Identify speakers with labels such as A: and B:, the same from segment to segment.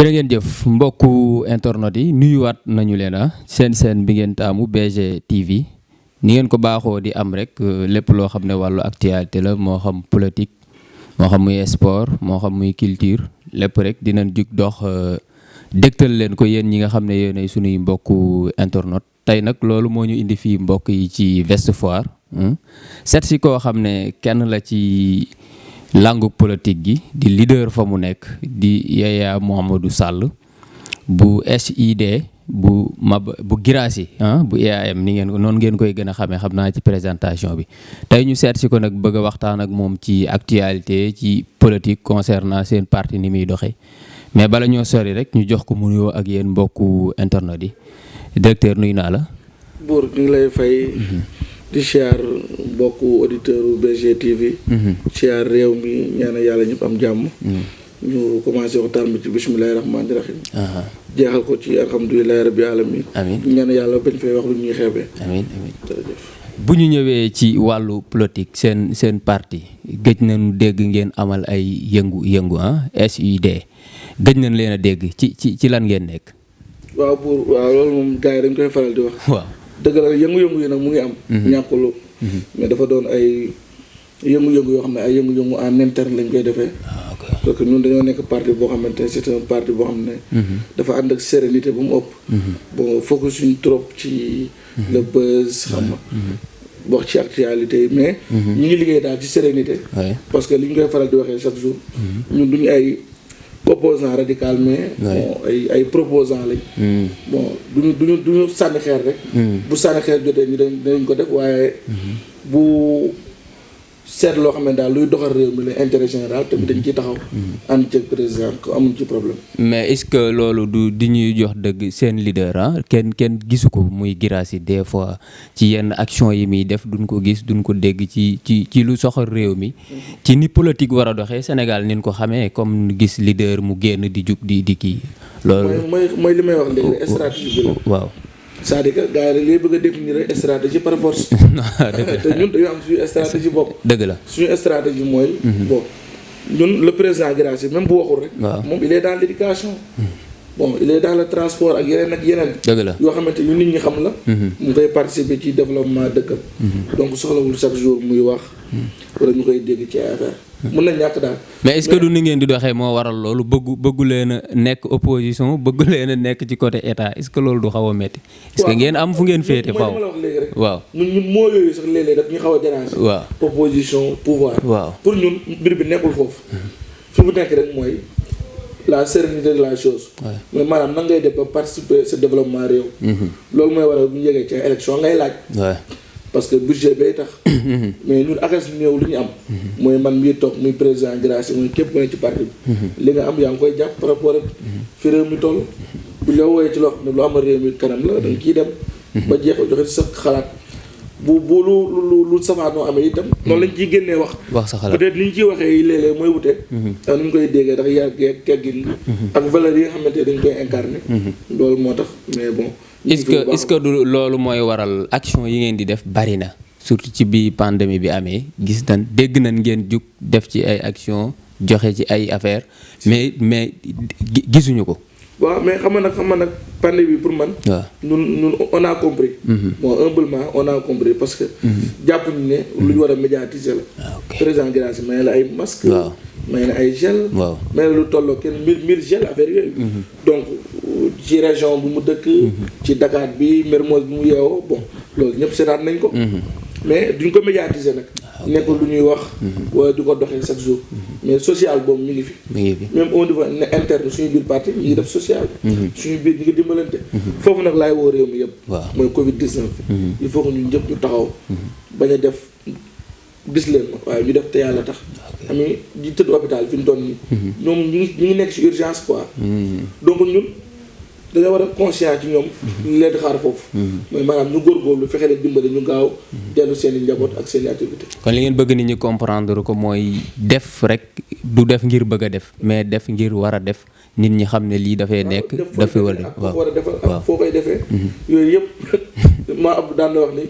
A: jërë ngeen jëf mbokku internet yi nuyuwaat nañu leen seen bi ngeen taamu BG TV ni ngeen ko baaxoo di am rek lépp loo xam ne wàllu actualité la moo xam politique moo xam muy sport moo xam muy culture lépp rek dinañ jug dox dégtal leen ko yéen ñi nga xam ne yéenay sunuy mbokku internet tey nag loolu moo ñu indi fii mbokk yi ci Ouest Foire seet si koo xam ne kenn la ci langue politique gi di leader fa mu nekk di Yaya Mohamedou Sall bu SID bu Guirassy bu IAM ni ngeen ko noonu ngeen koy gën a xamee xam naa ci présentation bi tey ñu seet si ko nag bëgg a waxtaan ak moom ci actualité ci politique concernant seen parti ni muy doxee mais bala ñoo sori rek ñu jox ko mu nuyoo ak yéen mbokku internet yi directeur nuyu naa la.
B: Buur ñu ngi lay fay. di siyaar mbokku auditeur BG TV. siyaar réew mi ñaan yàlla ñëpp am jàmm. ñu commencé waxtaan bi ci bismillahi rahmaani rahim. jeexal ko ci alhamdulilahi rabbi alamin. amiin ñaan yàlla bañ fay wax lu ñuy xeebee. amiin amiin jërëjëf.
A: bu ñu ñëwee ci wàllu politique seen parti gëj nañu dégg ngeen amal ay yëngu SID gëj nañ leen a dégg ci lan ngeen nekk.
B: waaw buur waaw loolu moom gars yi dañ koy faral di wax. waaw. dëgg la yëngu-yëngu yi nag mu ngi am. ñàkkulu mais dafa doon ay yëngu-yëngu yoo xam ne ay yëngu-yëngu en interne lañ koy defee. parce que ñun dañoo nekk parti boo xamante ne c'est un parti boo xam ne. dafa ànd ak sérénité bu mu ëpp. bon focus suñ trop ci le buzz xam nga. wax ci actualité yi mais. ñu ngi liggéey daal ci sérénité. parce que li ñu koy faral di waxee chaque jour. ñun duñu ay opposant radical mais bon ay proposant lañ. bon duñu sànni xeer rek. bu sànni xeer jotee ñu dañ ko def waaye bu seet loo xam ne daal luy doxal réew mi la intérêt général tamit dañ ciy taxaw. ànd ceeg président ko amuñ ci problème.
A: mais est-ce que loolu di ñuy jox dëgg seen leader kenn gisu ko muy Guirassy des fois ci yenn action yi muy def duñ ko gis duñ ko dégg ci lu soxal réew mi. ci ni politique war a doxee Sénégal nin ko xamee comme gis leader mu génn di jug di kii. loolu
B: mooy li may wax léegi stratégie bi la. waaw. c'est-à-dire que gars yi lay bëgg a définir stratégie par force. te ñun dañoo am suñu stratégie bopp.
A: dëgg la suñu
B: stratégie mooy. bon ñun le président Guirassy même bu waxul rek. waaw moom il est dans l'éducation. bon il est dans le transport ak yeneen ak yeneen. dëgg la yoo xamante ni nit ñi xam la. mu koy participer ci développement dëkkam. donc soxlawul chaque jour muy wax. wala ñu koy dégg ci ay affaire mën na ñàkk daal.
A: mais est-ce que du ni ngeen di doxee moo waral loolu bëggu leen a nekk opposition bëggu leen a nekk ci côté état est-ce que loolu du xaw a métti. est-ce que ngeen am fu ngeen féete faaw.
B: mooy li ma la wax léegi rek.
A: waaw
B: ñun moo yooyu sax léeg-léeg daf ñu xaw a déranger. waaw opposition pouvoir. waaw pour ñun mbir bi nekkul foofu. fi mu nekk rek mooy la sérénité de la chose. mais maanaam nan ngay def ba participer sa développement réew. loolu mooy waral bu ñu yegee ci élection ngay laaj. parce que budget bay tax. mais ñun akas néew li ñu am. mooy man mii toog muy président Guirassy mooy képp ku ne ci parti bi. li nga am yaa ngi koy jàpp par rapport ak fi réew mi toll. bu la wooyee ci loo xam ne lu amal réew mi kanam la da nga ciy dem. ba jeexal joxe ci sa xalaat. bu lu safaanoo amee itam. noonu lañ ciy génnee wax
A: sa xalaat
B: peut-être ni ñu ciy waxee léeg-léeg mooy wute. ak ni ñu koy déggee ndax yar geeg teggin ak valeurs yi nga xamante ne dañ koy incarner. loolu moo tax mais bon.
A: est-ce que du loolu mooy waral action yi ngeen di def bari na surtout ci bi pandémie bi amee gis nañ dégg nañ ngeen jug def ci ay action joxe ci ay affaires mais gisuñu ko.
B: waaw mais xam nga nag pandémie bi pour man. waaw ñun on a compris. bon humblement on a compris parce que. jàpp ñu ne lu ñu war a médiatiser la. président Guirassy may la ay masques. waaw may na ay gel. waaw may la lu tolloo kenn 1000 gel affaire yooyu. donc ci région bu mu dëkk. ci Dakar bi Mermoz bi mu yeewoo bon loolu ñëpp seetaan nañ ko. mais duñ ko médiatiser nag. nekkul lu ñuy wax. wala du ko doxee chaque jour. mais social boobu mi ngi fi. même au niveau interne suñu biir parti ñu ngi def social. suñu biir ñu ngi dimbalante. foofu nag laay woo réew mi yëpp. mooy Covid 19. il faut que ñun ñëpp ñu taxaw. bañ a def gis leen ma waaye ñu def te yàlla tax. am ñi tëdd hôpital fi ñu toll nii. ñoom ñu ngi nekk ci urgence quoi. donc ñun. dañoo war a conscient ci ñoom. ñu leen di xaar foofu. mooy maanaam ñu góorgóorlu fexe leen dimbali ñu gaaw dellu seen i njaboot ak seen i activité
A: kon li ngeen bëgg nit ñi comprendre ko mooy def rek du def ngir bëgg a def mais def ngir war a def nit ñi xam ne lii dafay nekk. dafay war a def
B: waaw war a defal ak foo koy defee. yooyu yëpp maa Abdou daan na wax ni.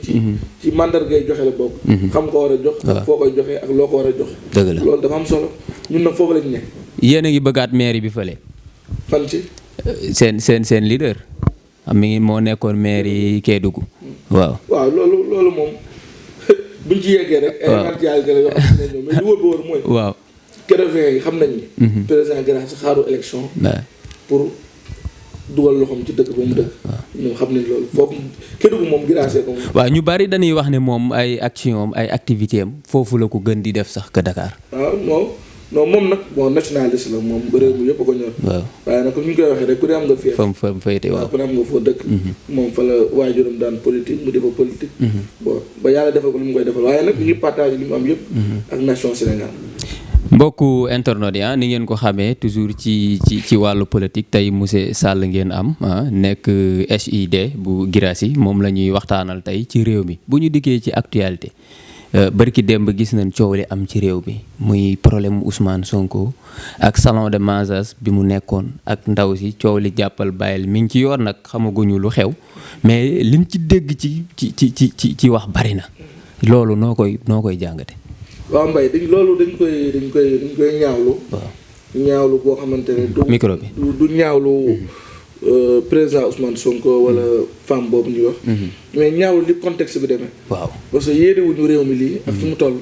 B: ci mandargay joxe la bokk. xam ko war a jox. ak foo koy joxee ak loo ko war a jox.
A: dëgg la
B: loolu dafa am solo ñun nag foofu lañ ne.
A: yéen a ngi bëggaat mairie bi fële.
B: fan ci.
A: seen leader. mi ngi moo nekkoon maire yi Kédougou. waaw
B: loolu moom buñ ci yeggee rek. ay actualité la yoo xam ne ñoom mais li wóor ba wóor mooy.
A: waaw
B: Kédougou yi xam nañ ni. président Guirassy xaaru élection. pour dugal loxoom ci dëkk ba mu dëkk. ñoom xam nañ loolu foofu Kédougou moom Guirassy ko.
A: waaw ñu bari dañuy wax ne moom ay action am ay activité am foofu la ko gën di def sax que Dakar.
B: waaw non moom nag bon nationaliste la moom réew mi yëpp a ko ñor.
A: waaw
B: waaye nag comme ni ñu koy waxee rek ku ne am nga fii.
A: fa mu féete waaw
B: ku ne am nga foo dëkk. moom fa la waajuram daan politique mu defa politique. bon ba yàlla defal ko li mu koy defal waaye nag ñu ngi partage li mu am yëpp. ak nation Sénégal.
A: mbokku internautes yi ni ngeen ko xamee toujours ci wàllu politique tey monsieur Sall ngeen am nekk HID bu Guirassy moom la ñuy waxtaanal tey ci réew mi bu ñu dikkee ci actualité. bërki démb gis nañ coow li am ci réew bi muy problème Ousmane Sonko ak salon de massage bi mu nekkoon ak ndaw si coow li jàppal bàyyil mi ngi ci yoon nag xamaguñu lu xew mais liñ ci dégg ci wax bari na loolu noo koy jàngate.
B: waaw Mbaye dañ koy ñaawlu. waaw ñaawlu boo xamante ne.
A: micro bi
B: du ñaawlu. président Ousmane Sonko wala femme boobu ñuy wax. mais ñaawlu li contexte bi demee.
A: waaw
B: parce que yéenewuñu réew mi lii. ak fi mu toll.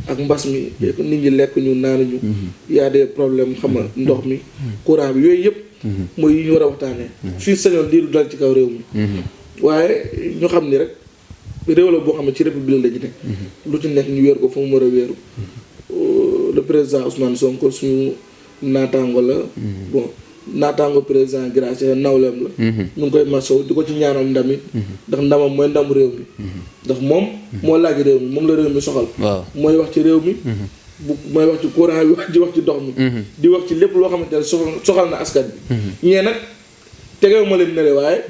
B: ak mbas mi nit ñi lekk ñu naanuñu. y a des problèmes xam nga ndox mi. courant bi yooyu yëpp. mooy yi ñu war a waxtaanee. suñu sañoon lii du dal ci kaw réew mi. waaye ñu xam ni rek réew la boo xam ne ci république la ñu nekk. lu ci nekk ñu wéer ko fa mu war a wéeru. le président Ousmane Sonko suñu naataango la. bon. naataango président Guirassy nawleem la. ñu ngi koy masaw di ko ci ñaanal ndamit ndax ndamam mooy ndamu réew mi. ndax moom moo laaj réew mi moom la réew mi soxal. mooy wax ci réew mi. mooy wax ci courant bi di wax ci ndox mi. di wax ci lépp loo xamante ne soxal na askan bi. ñee nag tegewu ma leen nele waaye.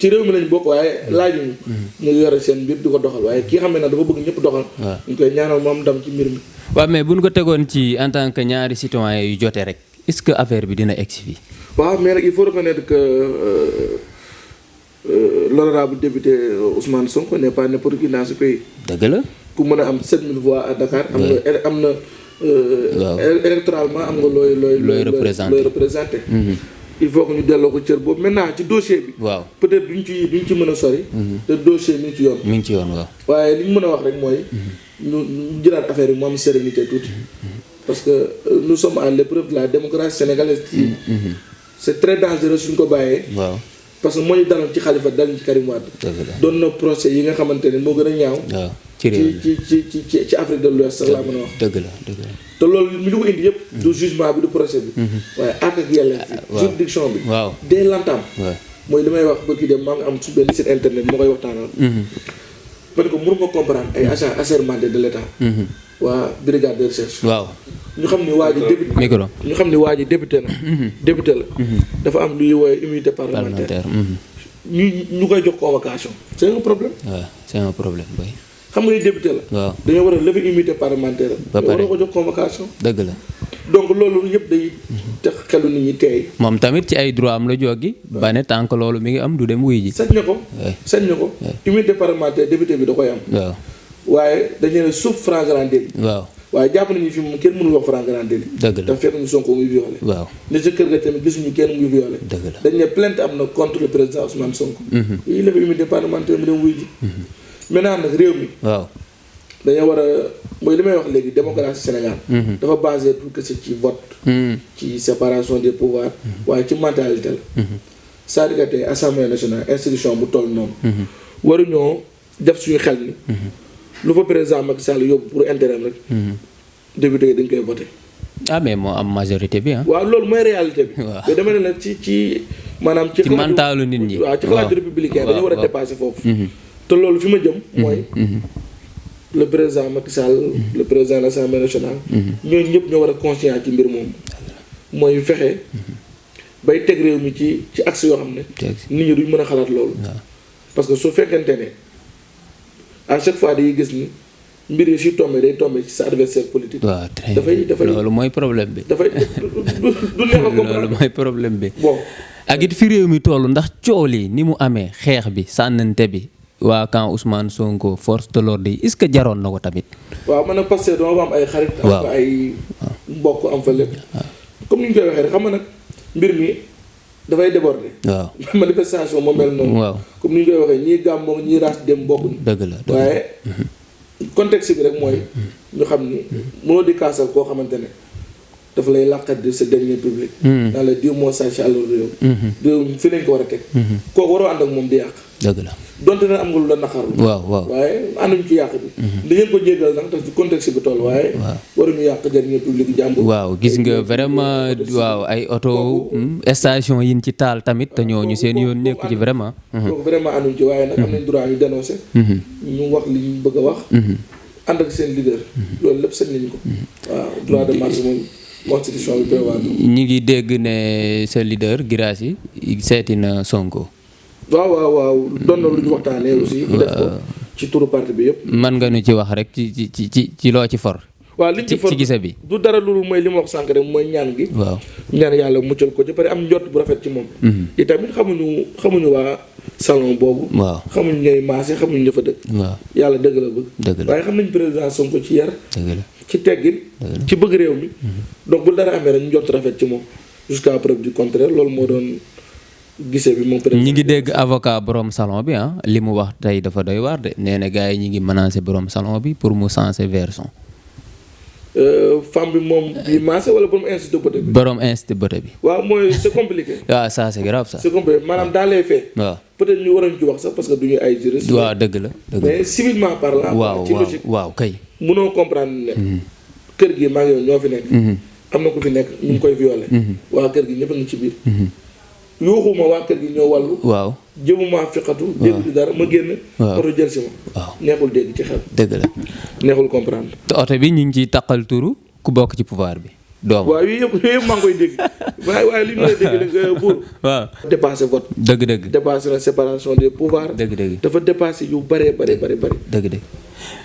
B: ci réew mi lañ bokk waaye laajuñu. ñu ngi yore seen mbir di ko doxal waaye ki nga xam ne nag dafa bëgg ñëpp doxal. ñu koy ñaanal moom ndam ci mbir mi.
A: waaw mais bu ñu ko tegoon ci en tant que ñaari citoyen yu jote rek. est-ce que affaire bi dina egsi fii.
B: waaw mais nag il faut reconnaître que l'honorable député Ousmane Sonko n'est pas n'importe qui dans ce pays.
A: dëgg la.
B: ku mën a am 7000 voix à Dakar. am na électoralement am nga looy représenté. il faut que ñu delloo ko cër boobu maintenant ci dossier bi.
A: waaw
B: peut-être duñ ci mën a sori. te dossier mi ngi ci yoon.
A: mi ngi ci yoon waaw.
B: waaye li ñu mën a wax rek mooy. ñu jëlaat affaire yi mu am sérénité tuuti. parce que nous sommes à l'épreuve de la démocratie sénégalaise. c'est très dangereux suñ ko bàyyee.
A: waaw
B: parce que moo ñu daloon ci Khalifa dal ci Karim Wade. doon na procès yi nga xamante ne moo gën a ñaaw.
A: waaw ci réew
B: ci Afrique de l'Ouest sax laa mën a wax.
A: dëgg la.
B: te loolu mi lu ko indi yëpp. du jugement bi du procès bi. waaye àq ak yelleef bi. juridiction bi.
A: waaw
B: dès l'entame. mooy li may wax ba kii dem maa ngi am su benn site internet moo koy waxtaanal. parce que mënu ma comprendre ay agents assermentés de l'État. waa brigade de recherche.
A: waaw
B: ñu xam ni waa ji député.
A: micro
B: ñu xam ni waa ji député la. député la. dafa am luy woowee immunité parlementaire. ñu koy jox convocation. c'est un problème.
A: waaw c'est un problème oui.
B: xam nga ni député la.
A: waaw
B: dañoo war a lever immunité parlementaire.
A: ba pare
B: war a ko jox convocation.
A: dëgg la.
B: donc loolu yëpp day tax xelu nit ñi teey.
A: moom tamit ci ay droit am la jógi ba ne tant que loolu mi ngi am du dem wuy ji.
B: sañ na ko. immunité parlementaire député bi da koy am.
A: waaw
B: waaye dañu ne sauf flagrant délit.
A: waaw
B: waaye jàpp nañu fi moom kenn mënul wax flagrant délit.
A: dëgg la
B: dafa fekk ñu Sonko muy violé.
A: waaw
B: ne sa kër ga tamit gisuñu kenn muy violé.
A: dëgg la
B: dañ ne plainte am na contre le président Ousmane Sonko. yi levé immunité parlementaire mu dem wuy ji. maintenant nag réew mi.
A: waaw
B: dañoo war a mooy li may wax léegi démocratie Sénégal. dafa basé tout que ci vote. ci séparation des pouvoirs. waaye ci mentalité la. c'est-à-dire que tey assemblée nationale institution bu toll noonu. waruñoo def suñu xel ni. lu fa président Macky Sall yóbbu pour intérêt rek. député yi dañ koy voté.
A: ah mais moo am majorité bi ah.
B: waaw loolu mooy réalité bi.
A: waaw
B: mais dama ne nag ci maanaam.
A: ci mentalu nit ñi.
B: waaw ci xalaat républicain dañu war a dépasser foofu. te loolu fi ma jëm. mooy le président Macky Sall. le président de l'Assemblée nationale. ñooñu ñëpp ñoo war a conscient ci mbir moomu. mooy fexe bay teg réew mi ci axe yoo xam ne. nit ñi duñ mën a xalaat loolu. parce que su fekkente ne. à chaque fois dañuy gis ni mbir yi si tombé day tombé ci sa adversaire politique.
A: waaw dafay loolu mooy problème bi.
B: dafay du neex a comprendre
A: loolu mooy problème bi.
B: bon
A: ak it fi réew mi toll ndax coow li ni mu amee xeex bi sànnante bi waa camp Ousmane Sonko force de l'ordre yi est-ce que jaroon na ko tamit.
B: waaw man nag parce que dama fa am ay xarit. am fa ay mbokk am fa lépp. comme ni ñu koy waxee rek xam nga nag mbir mi dafay déborder.
A: waaw
B: manifestation moo mel noonu.
A: waaw
B: comme ni ñu koy waxee ñii gàmmoo ñii raas dem bokkuñu.
A: dëgg la
B: waaye contexte bi rek mooy ñu xam ni mënoo di kaasal koo xamante ne dafa lay làqat de sa dernier public. dans les 10 mois sàcc àll réew. réew mi fi lañ ko war a teg. kooku waroo ànd ak moom di yàq.
A: dëgg la
B: donte ne am nga lu la naqarlu.
A: waaw
B: waaye ànduñ ci yàq bi. di ngeen ko jéggal nag te ci contexte bi toll waaye. waruñu yàq dernier public jàmbur.
A: waaw gis nga vraiment waaw ay oto station yi ci taal tamit te ñooñu seen yoon nekku ci vraiment.
B: kooku vraiment ànduñ ci waaye nag am nañ droit ñu dénoncer. ñu wax li ñu bëgg a wax. ànd ak seen leader. loolu lépp seen nañ ko. waaw droit de marche moom constitution bi prévoir.
A: ñi ngi dégg ne sa leader Guirassy seeti na Sonko.
B: waaw doon na lu ñu waxtaanee aussi. ñu def ko ci turu parti bi yëpp.
A: mën nga nu ci wax rek ci loo ci for.
B: waaw liñ ci for
A: ci gise bi.
B: du dara loolu mooy li ma wax sànq rek mooy ñaan gi.
A: waaw
B: ñaan yàlla muccal ko ci pare am njort bu rafet ci moom. te tamit xamuñu waa salon boobu.
A: waaw
B: xamuñu ñooy maase xamuñu ña fa dëkk. waaw yàlla dëgg la bëgg.
A: dëgg la
B: waaye xam nañ président Sonko ci yar.
A: dëgg la
B: ci teggin. ci bëgg réew mi. donc bu dara amee rek ñu njort rafet ci moom jusqu'à preuve du contraire loolu moo doon. gisee bi moom
A: ñi ngi dégg avocat borom salon bi li mu wax tey dafa doy waar de nee na gars yi ñi ngi menacé borom salon bi pour mu changer version.
B: femme bi moom bi maase wala borom institut bëte bi.
A: borom institut bëte bi.
B: waaw mooy c'est compliqué.
A: waaw ça c'est grave ça.
B: c'est compliqué maanaam dans les faits.
A: waaw
B: peut-être ñu waroon ci wax sax parce que du ñu ay juriste.
A: waaw dëgg la
B: mais civilement parlant. ci logique
A: waaw kay.
B: mënoo comprendre ne. kër gi maa ngi yow ñoo fi nekk. am na ku fi nekk ñu ngi koy violé. waa kër gi ñëpp a ngi ci biir. yuuxuma waa kër gi ñoo wàllu. waaw jëmuma fiqatu. dégg du dara ma génn. waaw oto jël si ma. waaw neexul dégg ci xel.
A: dëgg la
B: neexul comprendre.
A: te oto bi ñu ngi ciy taqal turu ku bokk ci pouvoir bi. doom
B: waaw yooyu yëpp maa ngi koy dégg waaye li ñu lay dégg buur. waaw dépassé vote.
A: dëgg.
B: dépassé la séparation des pouvoirs.
A: dëgg.
B: dafa dépassé yu bëree bëri.
A: dëgg.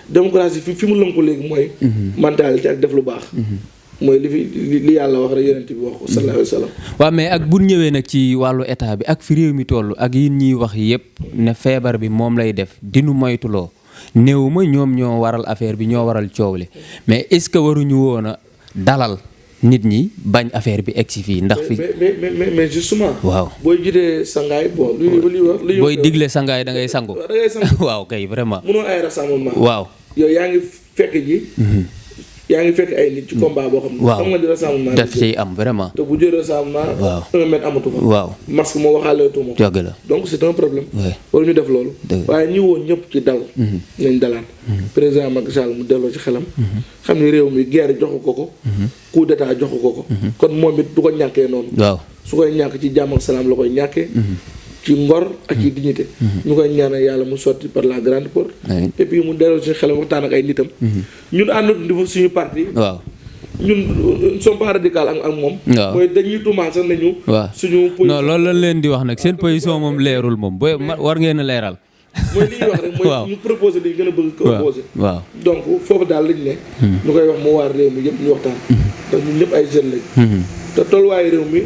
B: démocratie fi mu lënku léegi mooy. mentalité ak def lu baax. mooy li yàlla wax rek yonent bi wax ko sallallahu alayhi wa sallam.
A: waaw mais ak bu ñëwee nag ci wàllu état bi ak fi réew mi toll ak yi ñuy wax yëpp ne feebar bi moom lay def dinu moytuloo néew ma ñoom ñoo waral affaire bi ñoo waral coow li mais est-ce que waruñu woon a dalal nit ñi bañ affaire bi egsi fii ndax fi.
B: mais justement.
A: waaw
B: booy jitee sangaay bon li
A: booy digle sangaay da ngay sangu. waaw kay vraiment.
B: mënoo ay rassemblement.
A: waaw
B: yow yaa ngi fekk ji. yaa ngi fekk ay nit ci combat boo xam ne.
A: waaw
B: xam nga ni rassemblement
A: daf ciy am vraiment.
B: te bu jëlee rassemblement.
A: waaw
B: 1 mètre amatu fa.
A: waaw
B: masque moo waxaaleetu ma.
A: dëgg la
B: donc c'est un problème. waru ñu def loolu. waaye ñi woon ñëpp ci dal. nañ dalaat. président Macky Sall mu delloo ci xelam. xam ni réew mi guerre joxu ko. coup d'état joxu ko. kon moom it du ko ñàkkee noonu.
A: waaw
B: su koy ñàkk ci jàmm ak salaam la koy ñàkkee. ci ngor ak ci dignité. ñu koy ñaanal yàlla mu sotti par la grande porte. et puis mu delloo ci xelam waxtaan ak ay nitam. ñun àndatu di suñu parti.
A: waaw
B: ñun sont pas radical ak moom.
A: waaw
B: mooy dañuy tuumaal sax nañu.
A: waaw
B: suñu position
A: non loolu la leen di wax nag seen position moom leerul moom booy war ngeen a leeral.
B: mooy li ñuy wax rek. mooy ñu proposé li ñu gën a bëgg ko opposé.
A: waaw
B: donc foofu daal lañ ne. ñu koy wax mu waar réew mi yëpp ñu waxtaan. ndax ñun ñëpp ay jeunes lañ. te tolluwaayu réew mi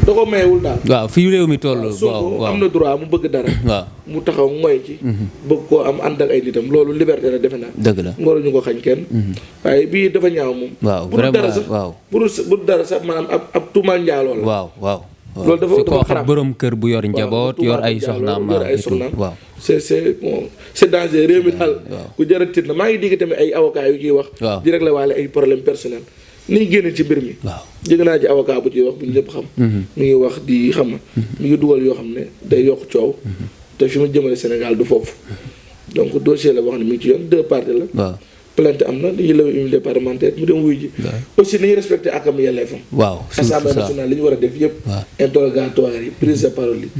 B: da ko mayewul daal.
A: waaw fii réew mi toll.
B: waaw am na droit mu bëgg dara.
A: waaw
B: mu taxaw mooy ci. bëgg koo am ànd ak ay nitam loolu liberté la defe naa.
A: dëgg la
B: waruñu ko xañ kenn. waaye bii dafa ñaaw moom.
A: waaw vraiment waaw
B: bu dara sax maanaam ab tuumaal njaaloo la.
A: waaw
B: loolu dafa
A: xaram borom kër bu yor njaboot yor ay soxnaam waaw
B: c'est danger réew mi daal ku jar a tiit na maa ngi dégg tamit ay avocats yu ciy wax. di régler waale ay problème personnel ni ñu génne ci mbir mi.
A: waaw
B: dégg naa ci avocat bu ciy wax bu ñu ñëpp xam. mi ngi wax di xam na mi ngi dugal yoo xam ne day yokk coow. te fi mu jëmale Sénégal du foofu. donc dossier la boo xam ne mi ngi ci yoon 2 parties la.
A: waaw
B: plainte am na dañuy lever immunité parlementaire mu dem wuy ji. aussi nañu respecté akam yelleefam.
A: waaw
B: assemblée nationale li ñu war a def yëpp. interrogatoire yi prise de parole yi.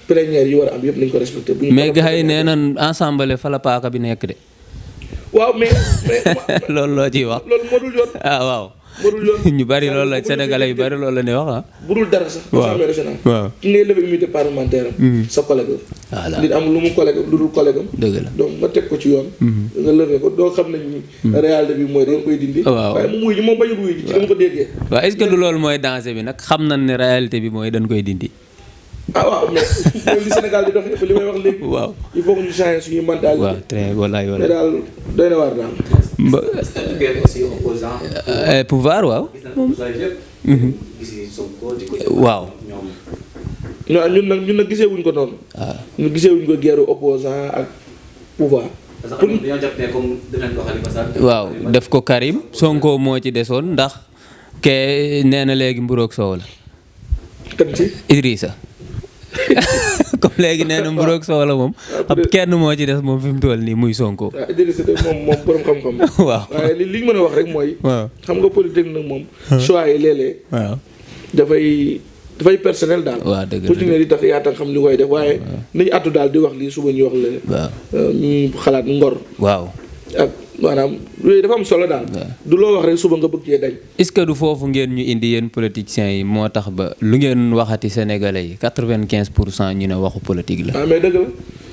B: plénière yi war a am yëpp nañu ko respecté.
A: mais gars yi nee nañ ensemble fa la paaka bi nekk de.
B: waaw mais
A: loolu loo ciy wax.
B: loolu moo dul yoon.
A: waaw.
B: moo dul yoon
A: ñu bari loolu la sénégalais yu bari loolu la ñuy wax
B: bu dul dara sax. assemblée nationale.
A: waaw
B: ki ngay lever immunité parlementaire am. sa collègue la. voilà nit am lu mu collègue lu dul collègue am.
A: dëgg la
B: donc nga teg ko ci yoon. nga lever ko doo xam nañ ni. réalité bi mooy dañ koy dindi.
A: waaw
B: waaye mu wuy ji moom bañul wuy ji ci dama ko déggee.
A: waaw est-ce que du loolu mooy danger bi nag xam nañ ne réalité bi mooy dañ koy dindi.
B: waaw mais mooy li Sénégal di doxee li may wax léegi.
A: waaw
B: il faut que ñu changer suñuy mentalité.
A: waaw très walaay
B: mais daal doy na waar daal.
A: pouvoir waaw. waaw.
B: ñun nag gisee wuñ ko noonu.
A: waaw
B: ñun gisee wuñ ko guerre opposant ak pouvoir.
A: waaw def ko Karim Sonko moo ci desoon ndax ke nee na léegi mburoog soow la.
B: kan ci
A: Idrissa comme léegi nee na mburoog soow la moom ab kenn moo ci des moom fi mu toll nii muy Sonko.
B: waaw Idrissa de moom borom xam-xam.
A: waaw
B: waaye li ñu mën a wax rek mooy.
A: waaw
B: xam nga politique nag moom. choix yi léeg-léeg.
A: waaw
B: dafay personnel daal.
A: waaw dëgg la
B: politique ne di tax yaa tax xam li koy def waaye nañu àttu daal di wax lii suba ñu wax la.
A: waaw
B: ñu xalaat ngor.
A: waaw
B: ak maanaam yooyu dafa am solo daal. du loo wax rek suba nga bëgg cee dañ.
A: est-ce que du foofu ngeen ñu indi yéen politiciens yi moo tax ba lu ngeen waxati sénégalais yi 95% ñu ne waxu politique la.
B: mais dëgg la.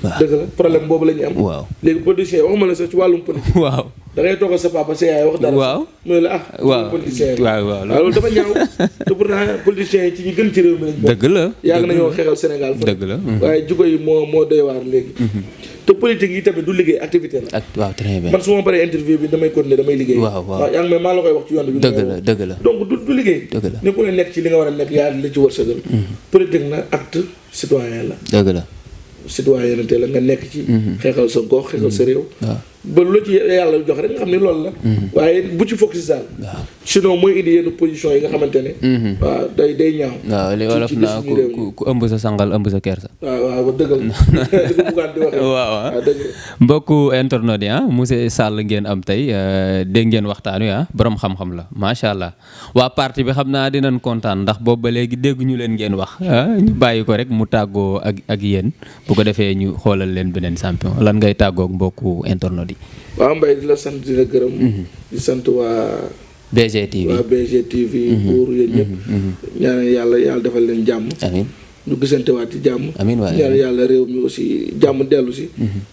B: waaw dëgg la problème boobu la ñu am.
A: waaw
B: léegi politiciens yi waxuma la sax ci wàllum politique.
A: waaw
B: da ngay toog sa papa sa yaay wax dara.
A: waaw
B: mu ne la
A: waaw
B: politiciens yi.
A: waaw
B: loolu dafa ñaaw te pourtant politiciens yi ci ñi gën ci réew mi lañ bokk.
A: dëgg la
B: yàgg nañoo xeexal Sénégal fa.
A: dëgg la
B: waaye jikko yi moo doy waar léegi. te politique yi tamit du liggéey activité la.
A: waaw très bien
B: man su ma paree interview bi damay continuer damay liggéey.
A: waaw
B: yaa ngi may maa la koy wax ci yoon bi.
A: dëgg la
B: donc du liggéey.
A: dëgg la
B: ne ku ne nekk ci li nga war a nekk yaa la ci wërsëgal. politique nag acte citoyen la.
A: dëgg la
B: citoyenneté la nga nekk ci. xeexal sa gox xeexal sa réew. ba lu la ci yàlla jox rek nga xam ne loolu la. waaye bu ci focus daal. sinon mooy indi yenn position yi nga xamante ne. waaw day ñaaw.
A: waaw li wolof naa ku ëmb sa sangal ëmb sa kersa.
B: waaw dëggal di ko buggaan di waxee.
A: waaw mbokku internet yi monsieur Sall ngeen am tey dégg ngeen waxtaan wi borom xam-xam la macha allah waa parti bi xam naa dinañ kontaan ndax boobu ba léegi dégg ñu leen ngeen wax ñu bàyyi ko rek mu tàggoo ak yéen bu ko defee ñu xoolal leen beneen champion lan ngay tàggoog mbokku internet yi.
B: waaw Mbaye di la sant di la gërëm. di sant waa
A: BGTV
B: waa BGTV. pour yéen ñëpp. ñaanal yàlla defal leen jàmm.
A: amiin
B: ñu gisante waat ci jàmm.
A: amiin waay
B: ñaanal yàlla réew mi aussi jàmm dellu si.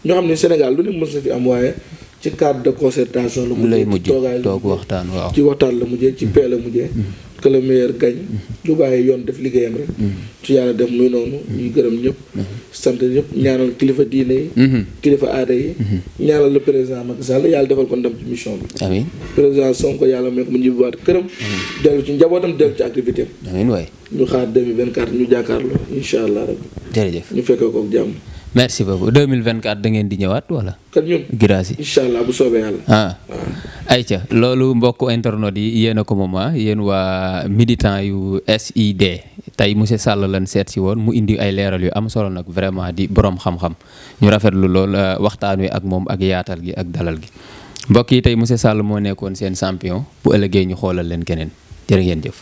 B: ñoo xam ne Sénégal lu ne mës na fi am waaye ci cadre de concertation la.
A: lay mujj toog waxtaan waaw.
B: ci waxtaan la mujjee ci paix la mujjee. que le meilleur gagne. lu bàyyi yoon def liggéeyam rek. ci yàlla def muy noonu. ñuy gërëm ñëpp. sant ñëpp ñaanal kilifa diine yi. kilifa aada yi. ñaanal le président Macky Sall yàlla defal ko ndam ci mission bi.
A: amiin
B: président Sonko yàlla may ko mu ñibbiwaat këram. dellu ci njabootam dellu ci activité am.
A: amiin waay
B: ñu xaar 2024 ñu jàkkaarloo incha allah rabbi.
A: jërëjëf
B: ñu fekkee ko ak jàmm.
A: merci beaucoup 2024 da ngeen di ñëwaat wala.
B: kat ñun
A: grâce
B: incha allah bu soobee yàlla.
A: ayca loolu mbokk internet yi yéen a ko moom yéen waa militant yu SID tey monsieur Sall lan seet si woon mu indi ay leeral yu am solo nag vraiment di borom xam-xam ñu rafetlu lool waxtaan wi ak moom ak yaatal gi ak dalal gi mbokk yi tey monsieur Sall moo nekkoon seen champion bu ëllëgee ñu xoolal leen keneen jërë ngeen jëf.